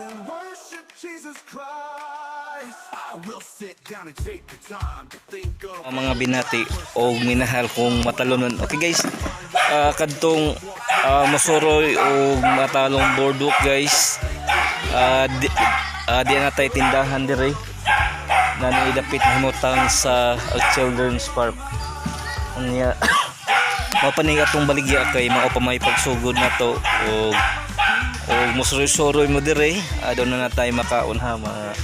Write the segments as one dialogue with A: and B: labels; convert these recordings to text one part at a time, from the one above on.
A: And worship Jesus Christ. I will sit down and take the time to think of
B: Ang mga binati o minahal kong matalonon. Okay guys, kadtong Musuroy o Matalong Boardwalk, guys. Di na tayo tindahan dire na niidapit himutang sa Children's Park. Unya mao pa ni atong baligya kay mao pa may pagsugod nato og musuroy-suroy mo dire, doon na na tayo makaon ha, mga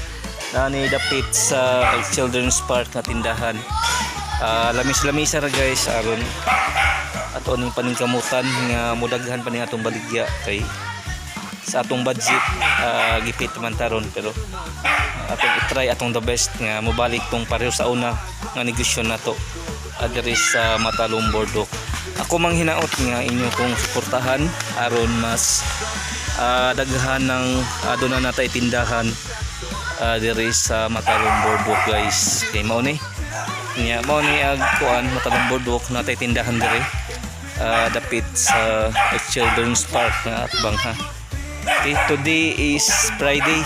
B: nani dapit sa Children's Park na tindahan. Lamis-lamisa ra guys, aron ato ning paningkamutan nga mudaghan pa ning atong baligya kay sa atong budget, gipit man taron, pero atong i-try atong the best nga mobalik tong pareho sa una nga negosyo nato diri sa Matalong Boardwalk. Ako mang hinaot nga inyo kong suportahan aron mas daghan ng aduna na natay tindahan diri sa Matalong Boardwalk, guys. Kay mao ni nya, mao ni ag kuan, Matalong Boardwalk, natay tindahan diri dapit sa Children's Park nga atbang ha. Okay, today is Friday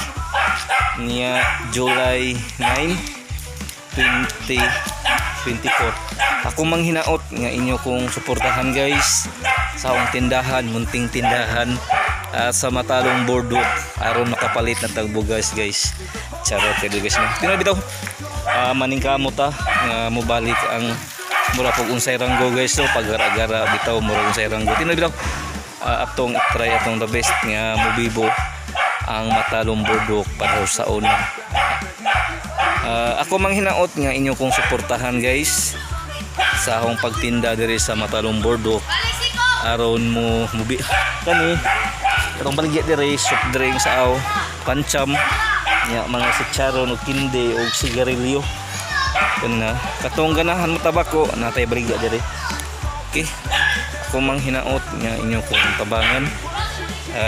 B: niya, July 9, 2024. Ako mang hinaot nga inyo kong suportahan guys sa akong tindahan, munting tindahan sa Matalong Boardwalk aron makapalit na tagbugas, guys. Charot kayo guys, no. Tinood bitaw. Maningkamot ta nga mobalik ang mura pog unsay ranggo, guys, so pagara-gara bitaw mura unsay ranggo. Tinood bitaw. Atong try atong the best nga mobibo ang Matalong Boardwalk pareho sa una. Ako mang hinaot nga inyo kong suportahan guys sa akong pagtinda diri sa Matalong Boardwalk aron mo mubi kani katong baligya diri, soft drink sa aw, pancham nya, mga sitcharon ug kinde ug sigarilyo kana. Katong ganahan mo tabako, natay baligya diri. Okay, ako mang hinaot nga inyo kong tabangan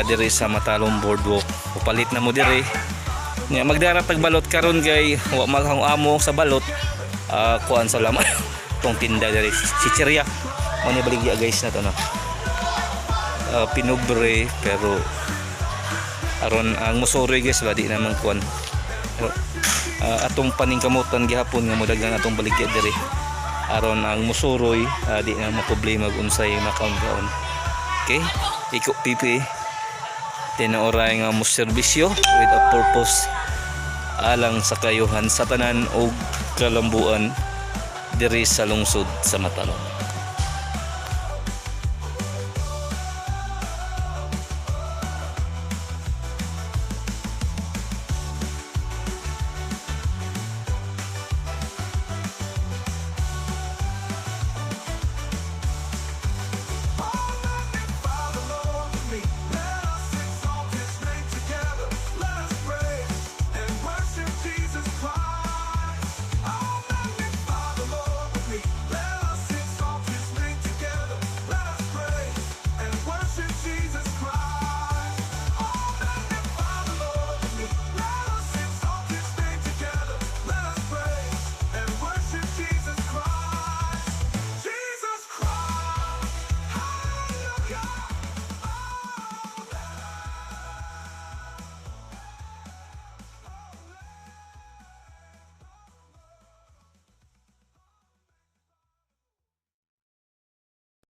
B: diri sa Matalong Boardwalk. Upalit na mo diri nya, magdara tag balot karon kay wa maghang amo sa balot. Kuan sa laman tong tinda diri, chichirya mo ni baligya guys na to, no. Pinubre pero aron ang musuroy guys ba, di naman kuan. Pero, atong paningkamutan gihapon nga modagan atong baligya diri aron ang musuroy, di na maproblema ug unsay makaon-kaon. Okay, iko pipi tinuoray nga mo serbisyo with a purpose alang sa kayuhan sa tanan og kalambuan diri sa lungsod sa Matalong.